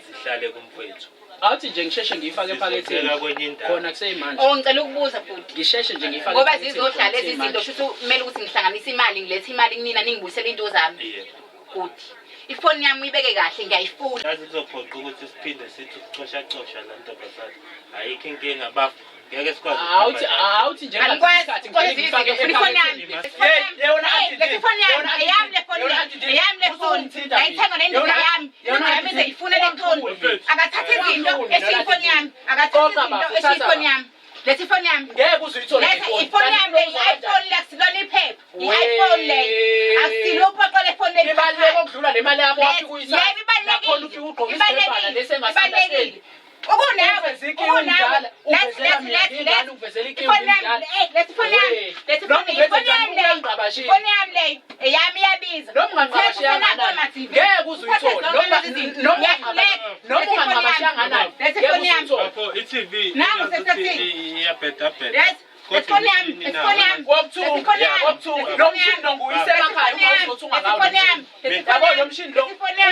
zihlale kumfowethu. Awuthi nje ngisheshe ngiyifake ephaketheni. Sizobheka kwenye indawo. Khona kuseyimanje. Oh ngicela ukubuza bhuti. Ngisheshe nje ngiyifake Ngoba ephaketheni, zizohlala khona lezi zinto kuseyimanje. shuthi kumele ukuthi ngihlanganise imali ngilethe imali kunina ningibuyisele into zami. Yebo. Bhuti. Ifoni yami uyibeke kahle ngiyayifuna. Yazi kuzophoqa ukuthi siphinde sithi ukucoshacosha la ntombazane. Ayikho inkinga bafo. Ngeke sikwazi Awuthi ukuhamba nawe. awuthi nje Angikwazi isikhathi ukwenza ngivele ngiyifake izinto, ufuna ifoni yami. ephaketheni. Yona Hey, auntie lesi ifoni yami, Yona auntie eyami le foni Yona le, auntie eyami le foni. Usungithinta Ngayithenga mina. nendoda Yona- yami. Yona Indoda yami auntie ize ifune le foni. Ungangihlukumezi. Akathathe izinto Ungangihlukumezi, eshiye ifoni yami. Akathathe Qoqa izinto bafo, eshiye thatha ifoni bafo. yami. Lesi ifoni yami. Ngeke uze uyithole le Letha foni. ifoni yami le, Kanti uzwa i-iPhone le akusilona iphepha. I-iPhone le. Wee. Akusilo uphoqo le foni le. Ibaluleke okudlula le mali yakho wafika Yebo, uyithatha. Nakhona ufike ugqoke isigqebhana ibalulekile. lesi Ibalulekile. engasi-understand. Ukunawe, Uveze ikiwi ukunawe. umdala, Let's uvezela let's mina let's ngingane, let's. uvezela ikiwi Ifoni yami, ngimdala. eh, let's ifoni yami. Wee. Let's Noma ifoni uveze ifoni njani yami le. ungangqabashile. Ifoni yami le, eyami iyabiza. Noma ungangqabashiyanga Uthathe nani, ama-TV. ngeke uze Uthathe uyithole. zonke Noma- lezi zinto. noma Ngiyahluleka. noma Let's ifoni yami. ungangqabashiyanga nani, Let's ngeke ifoni uze yami. uyithole. Bafo i-TV Nangu iyazi ukuthi sesethini. iyabhedabheda. Let's Kodwa ifoni yami, imishini ifoni nayo- yami. Kwakuthiwa- Ifoni yami. kwakuthiwa, lo mshini lo ngiwuyise emakhaya, uma uzothunga ngawo lo mshini. Yabo lo mshini lo,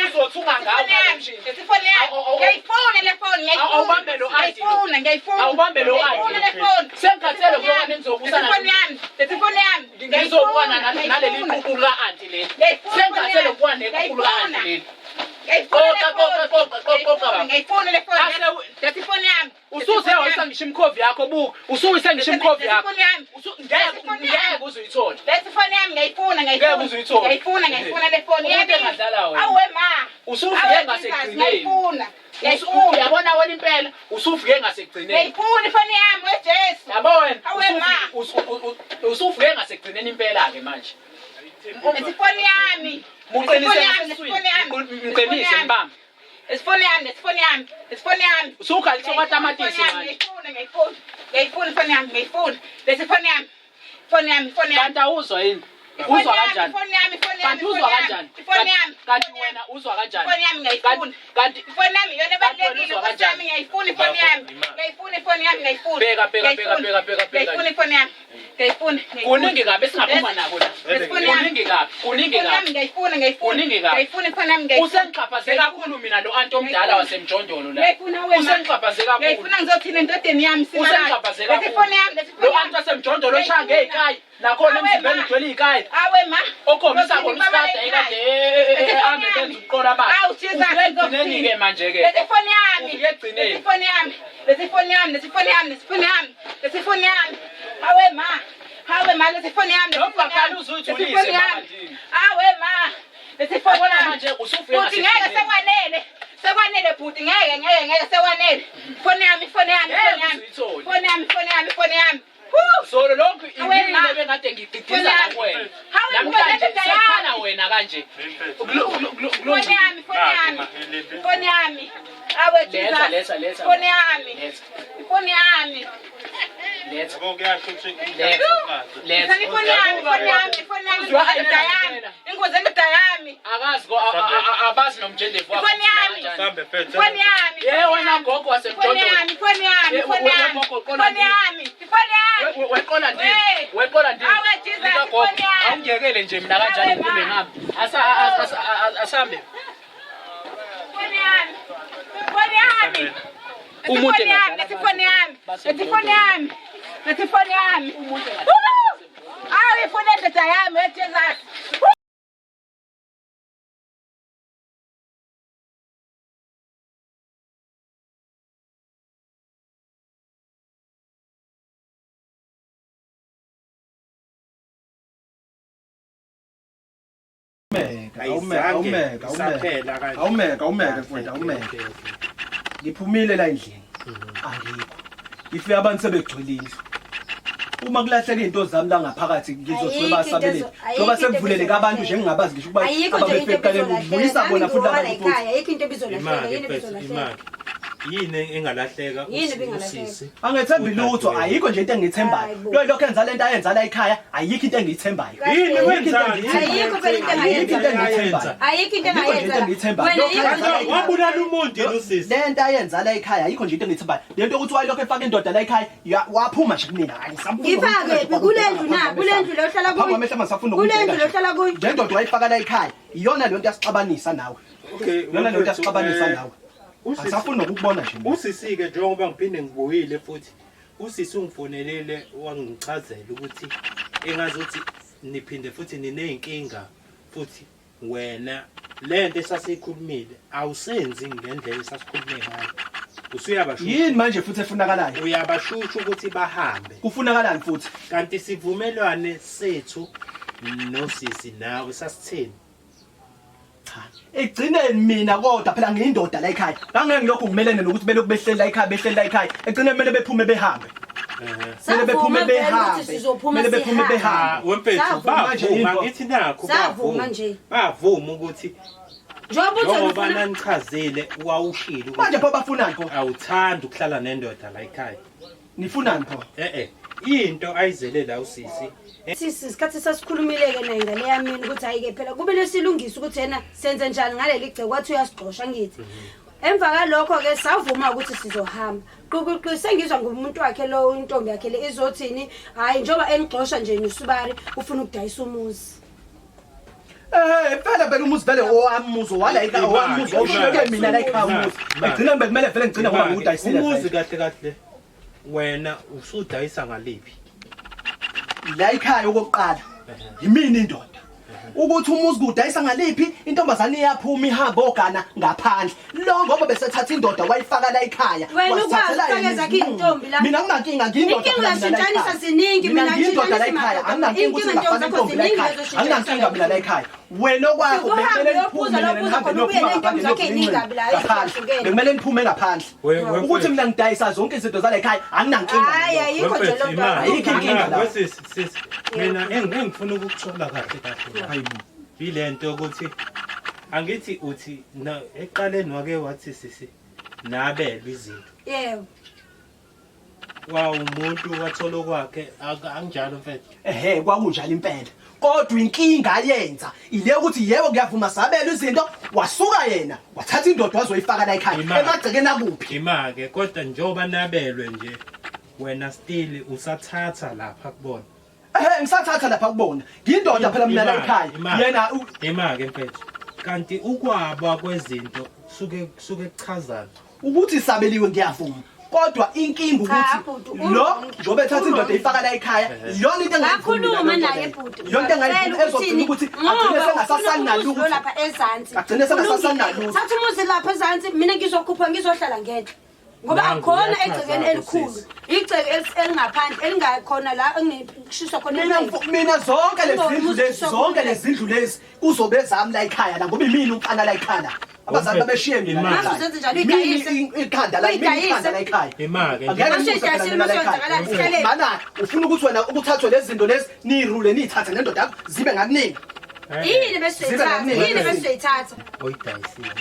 uzothunga ngawo lo mshini. Ifoni yami. Ngiyayifuna le foni, ngiyayifuna. Awubambe lo auntie lo. Ngiyayifuna, ngiyayifuna. Awubambe lo auntie. Ngiyayifuna le foni. Sengikhathele kulokhu nizobusana. Ifoni yami. Ifoni yami. Ngizobukana naleli ququlu ka-anti leli. Ngiyayifuna Sengikhathele ukubukana neququlu ka-anti leli. Qoqa, qoqa, qoqa, qoqa, qoqa, baba. Ngiyayifuna le foni. Ase- Letha ifoni yami. Usuze wayisa ngisho imkhovi yakho buka. Usuwise ngisho imkhovi yakho. Ifoni yami. Ngeke ngeke uze uyithole. Letha ifoni yami ngiyayifuna ngiyayifuna. Ngeke uze uyithole. Ngiyayifuna ngiyayifuna le foni. Umuntu engadlala wena. Awe ma. Usufike Awe, Jesus, ngasekugcineni. Ngiyayifuna. Ngiyayifuna. Uyabona wena impela usufike ngasekugcineni. Ngiyayifuna ifoni yami weJesu. Yabo wena Awe, ma. usufike ngasekugcineni impela ke manje. Letha ifoni yami. Muqinise Ifoni yami, ngasesiswini. ifoni yami. Mqinise mbambe. Ifoni yami, ifoni yami, ifoni yami. Usukhaliswa kwatamatisi manje. Ngiyayifuna, ngiyayifuna. Ngiyayifuna ifoni yami, ngiyayifuna. Letha ifoni yami. Ifoni yami, ifoni yami. Kanti awuzwa yini? Ifoni Uzwa yami, kanjani? Ifoni yami, ifoni yami. Kanti uzwa ifoni yami, kanjani? Ifoni yami. Kanti wena uzwa kanjani? Ifoni yami ngiyayifuna. Kanti Ifoni yami iyona Kanti wena ebalulekile uzwa Nkosi kanjani? yami ngiyayifuna ifoni yami. Ngiyayifuna ifoni yami ngiyayifuna. Bheka, bheka, bheka, Ngiyayifuna. bheka, bheka, bheka. Ngiyayifuna ifoni yami. Ngiyayifuna. ngiyayifuna. kuningi kabi esingaphuma nako la. Ifoni yami. Kuningi kabi, kuningi Ifoni yami kabi. ngiyayifuna ngiyayifuna. Kuningi kabi. Ngiyayifuna ifoni yami ngiyayifuna. Usengixhaphaze kakhulu mina lo anti omdala wasemjondolo la. Ngiyayifuna wena. Usengixhaphaze kakhulu. Ngiyayifuna ngizothina endodeni yami simalala. Usengixhaphaze Letha kakhulu. ifoni yami, letha ifoni Lo yami. anti wasemjondolo oshaya ngey'kayi nakhona Awe, emzimbeni ma. ugcwele iy'kayi. Awe ma. Okhombisa Ngizothina khona ibaba isikade ekhaya. ekade Letha ifoni ehambe yami. benza ukuqola abantu. Awu Jesus, Ufike ekugcineni-ke ngizothina. manje-ke. Letha ifoni yami. Ufike ekugcineni. Letha ifoni yami. Letha ifoni yami, letha ifoni yami, letha ifoni yami. Letha ifoni yami. Awe ma. Awe ma, letha ifoni yami. letha Noma ifoni ungakhali yami. uze uyithulise, Letha ifoni mama yami. ndini. Awe ma. Letha ifoni Yabona yami. manje usufike Bhuti ngeke ngasekugcineni. sekwanele. Sekwanele bhuti ngeke ngeke ngeke sekwanele. Ifoni yami, ifoni yami, Ngeke ifoni yami. uze uyithole. Ifoni yami, ifoni yami, ifoni yami. Woo! Zolo lokhu Awe, ma. imina ebengade ngiqiqiza la Ifoni kuwena. yami. Hawu, Namhlanje indoda yami. sekukhala wena kanje. Ifoni yami, ifoni yami. Ifoni yami. Awe Letha Jesus. letha letha. Ifoni yami. Letha Ifoni yami. letha Yabo kuyasho ukuthi letha letha. Ngithanda ifoni yami, ifoni yami, ifoni yami, Uzwa ingozi endoda yami. Ingozi endoda yami. Akazi ko abazi nomjendevu wakho. Ifoni yami. Sambe mfethu. Ifoni yami. Ye wena gogo Ifoni wasemjondolo. yami, ifoni yami, ifoni Ye, yami. gogo, qola Ifoni ndini. yami, ifoni yami. Weqola ndini. Hey. Weqola ndini. Awe, Jesus, Lika gogo. ifoni yami. Awungiyekele nje mina kanjani Awe, ngiphume ma. ngapha. Asambe. Ifoni yami. Ifoni yami. Umuntu Ifoni yami, engadlala ifoni yami. basemjondolo. Ifoni yami. Ifoni yami. Umuntu Woo! Awe ifoni endoda yami, we Jesus. Awumeka, awumeka, awumeka. Awumeka, awumeka mfowethu, awumeka. Ngiphumile la endlini. Angikho. Ngifike abantu sebegcwele indlu. Uma kulahleka izinto zami la ngaphakathi ngizodweba Ayikho into sabeleni. ayikho Ngoba into sekuvuleleke abantu nje engingabazi ngisho ukuba Ayikho nje into ababefika ekuqaleni ebizolahleka. ubuyisa bona futhi Nami labantu ngiwowala futhi. ekhaya, ayikho into ebizolahleka, Imali yini mfethu, ebizolahleka? imali. Yini engalahleka Yini ebingalahleka? usisi? Angethembi lutho, ayikho nje into engiyithembayo. Hayi bo. Lo lokho enza lento ayenza la ekhaya, ayikho into engiyithembayo. Yini wenzani? Ayikho phela into Ayikho into engayenza. engiyithembayo. Ayikho into Ayikho nje into engayenza. engiyithembayo. Wena Lokho yikho ayenza la ekhaya. Wabulala umuntu yena usisi. Le nto ayenza la ekhaya ayikho nje into engiyithembayo. Le nto yokuthi wayelokhu efaka indoda la ekhaya, waphuma nje kumina. Hayi, ngisafuna Ngifake phi? Kule ndlu na? Kule ndlu le ohlala Phambi kuyo? kwamehlo angisafuni Kule ukubheka ndlu le nje. ohlala kuyo? Le ndoda wayifaka la ekhaya, iyona leyo nto yasixabanisa nawe. Okay, Iyona leyo nto yasixabanisa nawe. Asafuni nokukubona nje mina. Usisi-ke njengoba ngiphinde ngibuyile futhi usisi ungifonelele wangichazela ukuthi engazuthi niphinde futhi niney'nkinga futhi wena le nto esasiyikhulumile awusenzi ngendlela esasikhulume ngayo usuyabashusha. Yini manje futhi efunakalayo? Uyabashusha ukuthi bahambe. Kufunakalani futhi? Kanti sivumelwane sethu nosisi nawe sasitheni? Cha. Egcineni mina kodwa phela ngiyindoda la ekhaya. Ngangeke ngilokhu ngimelene nokuthi belokhu behleli la ekhaya behleli la ekhaya. Egcineni kumele bephume behambe. Kumele bephume Savuma vele ukuthi behambe. sizophuma Kumele bephume sihambe. behambe. Ah, wemfethu Savuma manje bavuma into. ngithi nakho Savuma bavuma nje. Bavuma ukuthi Njengoba uthi wena njengoba ufuna nanichazile wawushilo Manje ukuthi pho bafunani pho? awuthandi ukuhlala nendoda la ekhaya. Nifunani pho? Eh eh into ayizele la usisi Sisi isikhathi sasikhulumile-ke naye ngale yamini ukuthi hhayi-ke phela kumele silungise ukuthi yena senze njani ngaleli gceke wathi uyasigxosha ngithi emva kalokho-ke savuma ukuthi sizohamba qukuqi sengizwa ngomuntu wakhe lo intombi yakhe le izothini hhayi njengoba enigxosha nje nosubari ufuna ukudayisa umuzi. Eh, phela phela umuzi vele owami umuzi wala ekhaya owami umuzi oshiyeke mina la ekhaya umuzi. Egcina bekumele vele ngigcine ngoba ngiwudayisile. Umuzi kahle kahle wena usudayisa ngaliphi? La ekhaya okokuqala yimina indoda. Ukuthi umuzi kudayisa ngaliphi intombazane iyaphuma ihamba ogana ngaphandle. Lo ngoba besethatha indoda wayifaka la ekhaya. Wena ukwazi Wasithathela ukufaka yena ezakhe izinqumo. iy'ntombi la. Mina nginankinga ngiyindoda Inkinga phela mina la uyashintshanisa ekhaya. ziningi, Mina mina ngiyindoda la ngishintshanisa ekhaya madoda. anginankinga ukuthi Inkinga ngingafaka ntombi zakho intombi la ziningi ekhaya. lezo Anginankinga mina la ekhaya. Wena okwakho Uhambe bekumele uyophuza niphume la nina uphuza nihambe khona, ubuye niyophuma ney'ntombi ngaphandle zakho niyogcina ey'ningi kabi la, ngaphandle. ey'hlukahlukene. Bekumele niphume ngaphandle. Ukuthi mina ngidayisa zonke izinto zala ekhaya anginankinga. Hhayi ayikho nje loo nto. Ayikho inkinga la. Sisi sisi mina engifuna ukukuthola kahle kahle la. Hayibo. Yile nto yokuthi angithi uthi na ekuqaleni wake wathi sisi nabelwa izinto. Yebo. Wawumuntu wathola okwakhe anginjalo mfethu. Ehhe kwakunjalo impela. Kodwa inkinga ayenza ile ukuthi yebo kuyavuma sabelwa izinto wasuka yena wathatha indoda wazoyifaka la ekhaya Imali. emagcekeni akuphi. Ima-ke kodwa njengoba nabelwe nje wena still usathatha lapha kubona. Ehhe ngisathatha lapha kubona. Ngiyindoda phela mina la Ima, ekhaya. ima. Yena Ima-ke mfethu. Kanti ukwaba kwezinto suke suke kuchazana. Ukuthi sabeliwe ngiyavuma. Kodwa inkinga Cha, ukuthi bhuti, lo u-wrong. njengoba ethatha indoda U-wrong. eyifaka la ekhaya iyona into engayivumi Ngakhuluma la naye nto leyo. bhuti. Iyona into engayivumi ezogcina ukuthi agcine sengasasali nalutho. lapha ezansi. Agcine sengasasali Kulungile. nalutho. Thatha umuzi lapha ezansi mina ngizokhupha ngizohlala ngenhla. Ngoba Nangu akukhona uyachaza egcekeni ke elikhulu. sisi. Igceke elingaphandle elingakhona la engikushiswa khona Mina impepho. mina zonke lezi Umuzi zindlu lezi ushiswa zonke khona lezi zindlu lezi kuzobe zami la ekhaya la ngoba imina umfana la ekhaya la. Abazali Womfethu, babeshiye mina la imali. ekhaya. Mase uzenze njalo, Mina uyidayise. ikhanda la mina Uyidayise. ikhanda la ekhaya. Ima-ke nje. Angeke Mase ngikuse phela uyidayisile, mina la mase ekhaya. wenzakalani? Sihlalele. Mana ufuna ukuthi wena ukuthathwe lezi zinto lezi niyirule niyithathe nendoda yakho zibe ngakuningi. Yini bese Zibe uyithatha? ngakuningi. Yini bese uyithatha? Oyidayisile.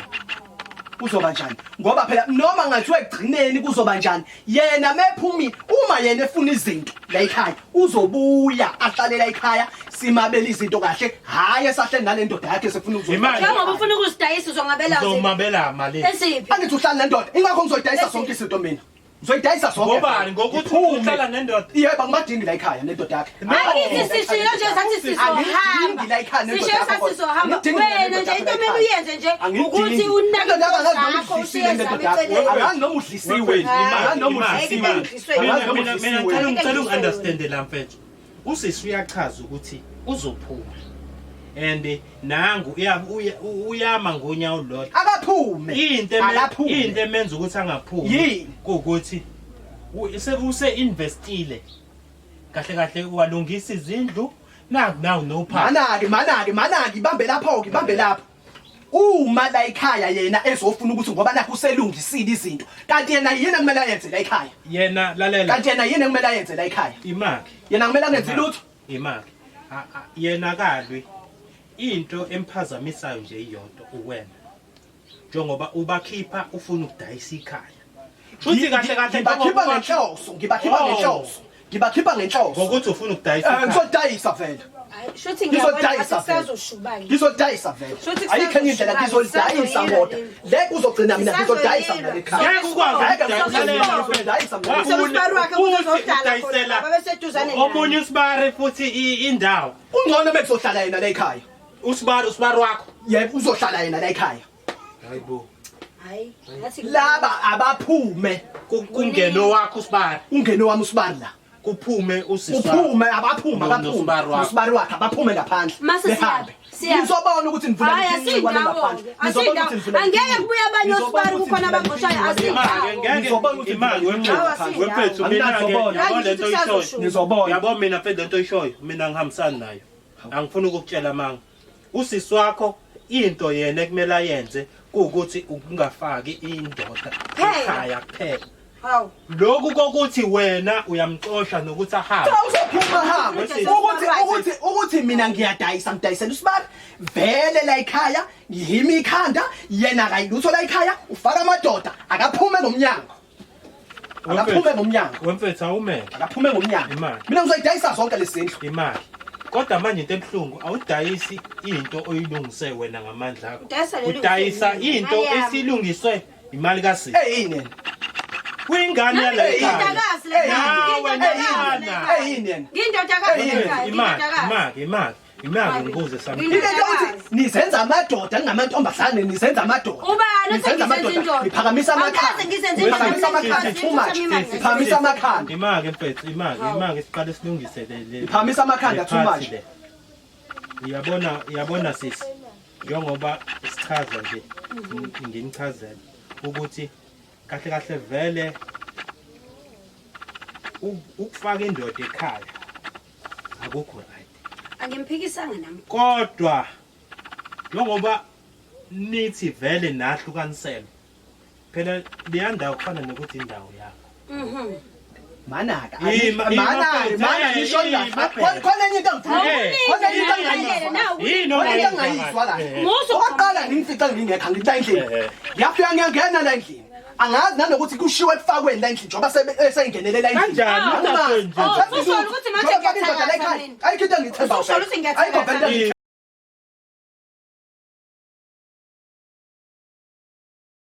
Kuzoba njani? Ngoba phela noma ngathiwa ekugcineni kuzoba njani? Yena mephumi uma yena efuna izinto la ekhaya uzobuya ahlale la ekhaya simabele izinto kahle hhayi esahleli nale ndoda yakhe sefuna Imali. Njengoba ufuna ukuzidayisa uzongabela ziphi? Uzomabela malini? Eziphi? Angithi uhlala nendoda ingakho ngizoyidayisa zonke izinto mina. Ngizoyidayisa zonke. Ngobani? Ngokuthi Ngiphume. uhlala nendoda? Yebo angimadingi la ekhaya nendoda yakhe. Angithi sishilo nje sathi sizohamba. Angidingi la ekhaya nendoda Sishilo yakho. sathi sizohamba. Angidingi mina Wena nendoda nje yakho into la emele ekhaya. uyenze nje Angidingi. ukuthi unake Indoda yakho angazi noma zakho udlisile ushiye nendoda zami yakho. eceleni. Angazi noma udlisiwe. Angazi noma udlisiwe. Mina Angazi noma mina mina udlisiwe. ngicela ngicela ungi-understand la mfethu. Usisi uyachaza ukuthi uzophuma. And nangu uyama ngonyawo olulodwa. Akaphume. Into Akaphume. into emenza ukuthi angaphumi Yini? kuwukuthi use investile. Kahle kahle walungisa izindlu naku nawu nophawu. Manaki manaki manaki ibambe lapho ke ibambe lapho. Uma la ekhaya yena ezofuna ukuthi ngoba nakho uselungisile izinto kanti yena yini ekumele ayenze la ekhaya? Yena lalela. Kanti yena yini ekumele ayenze la ekhaya? Imaki. Yena kumele angenzi lutho. Imaki. Yena kalwi. Into emphazamisayo nje iyodwa uwena. Njengoba ubakhipha ufuna ukudayisa ikhaya. Shuthi kahle kahle ngibakhipha njengoba ngenhloso, ngibakhipha Oh. ngenhloso. Ngibakhipha ngenhloso. Ngokuthi ufuna ukudayisa Eh ikhaya. ngizodayisa vele. Hayi, shuthi ngiyabona Ngizodayisa ngathi vele. kusazoshuba-ke. Ngizodayisa vele. Shuthi Ayikho enye indlela kusazoshuba, ngizolidayisa kusazoyilwa kodwa. leli. Le kuzogcina mina ngizodayisa mina lekhaya. Ngeke ukwazi Ngeke ukudayisa ngizodayisa, ngizodayisa mina. Wa- Uthole usibari wakhe Futhi ukuthi uzohlala khona, udayisela babeseduzane naye. Omunye usibari futhi indawo. Kungcono bekuzohlala yena la ekhaya. Usibari usibari wakho. Yebo uzohlala yena la ekhaya. Hayibo. Hayi, ngathi Laba abaphume. Kungeno wakho usibari. Ungeno wami usibari la. Kuphume usisi wakho. Uphume abaphume abaphume. Nosibari wakho. Nosibari wakhe abaphume ngaphandle. Mase Behambe. siyaphi? Nizobona ukuthi nivula Hayi, inxiwa asindawo-ke, ngaphandle. Nizobona asindawo. ukuthi nivula Angeke kubuye abanye Nizobona osibari ukuthi kukhona nivula abangxoshayo, inxiwa asindawo. Ngeke Nizobona ukuthi imali nivula inxiwa Hawu, ngaphandle. wemfethu mina ke Anginazobona. yabo lento oyishoyo. Nizobona. Yabo mina mfethu lento oyishoyo mina ngihambisani nayo. Angifuni ukukutshela manga. Usisi wakho into yena ekumele ayenze kuwukuthi ukungafaki indoda Kuphela. ekhaya kuphela. Hawu. Lokhu kokuthi wena uyamxosha nokuthi ahambe. Cha uzophuma hambe. Wesisi. Ukuthi ukuthi ukuthi mina ngiyadayisa ngidayisela usibari vele la ekhaya ngihima ikhanda yena akayilutho la ekhaya ufaka amadoda akaphume ngomnyango. Akaphume ngomnyango. Wemfethu awumeke. Akaphume ngomnyango. Imali. Mina ngizoyidayisa zonke lezindlu. Imali. Kodwa manje into ebuhlungu awudayisi into oyilungise wena ngamandla akho. Udayisa leli Udayisa ungise into mina. Imali yami. esilungiswe imali kasisi. Hey yini yena? Kuyingane yala Hey, ekhaya. Ngiyindodakazi le Nawe ngiyindodakazi le nana. Hey yini yena? Ngiyindodakazi le Imali, ngiyindodakazi. imali, imali, imali ngibuze something. Into yokuthi nizenza amadoda ningamantombazane nizenza amadoda. Ubani othe Nizenza ngizenza amadoda. indoda? Niphakamisa amakhanda. Angikaze ngizenze indoda, Niphakamisa mina amakhanda ngikwazi too much. ukuthatha imali. Niphakamisa amakhanda. Imali mfethu, imali, imali siqale silungise le le. Iphakamisa amakhanda le too part much. le. Uyabona, uyabona sisi. Njengoba sichaza nje nginichazela ukuthi kahle kahle vele ukufaka indoda ekhaya akukho right. Angimphikisanga nami. Kodwa njengoba nithi vele nahlukaniselwa phela leya ndawo kufana nokuthi indawo yakho. Manaka. Ima- ima Manaka, mfethu, mana eh, nisho ima kahle. phela. Khona enye into engifuna. Eh, Khona enye into Awukulinde, engingayizwa. nawu. Yini Khona into ongayizwa engingayizwa kahle? kahle. Eh, Musu Okokuqala ngimfica ngingekho angithi la endlini. Eh, eh. Ngiyafika ngiyangena la endlini. Angazi nanokuthi kushiwe ekufakweni la endlini njengoba seyingenele la endlini. Kanjani? Angazi. Ungasho nje. Oh, ususho ukuthi manje Njengoba indoda la ngiyathakatha ekhaya, mina. Ayikho into engiyithembayo. Ususho ukuthi Ayikho vele into ngiyathakatha. engiyithembayo.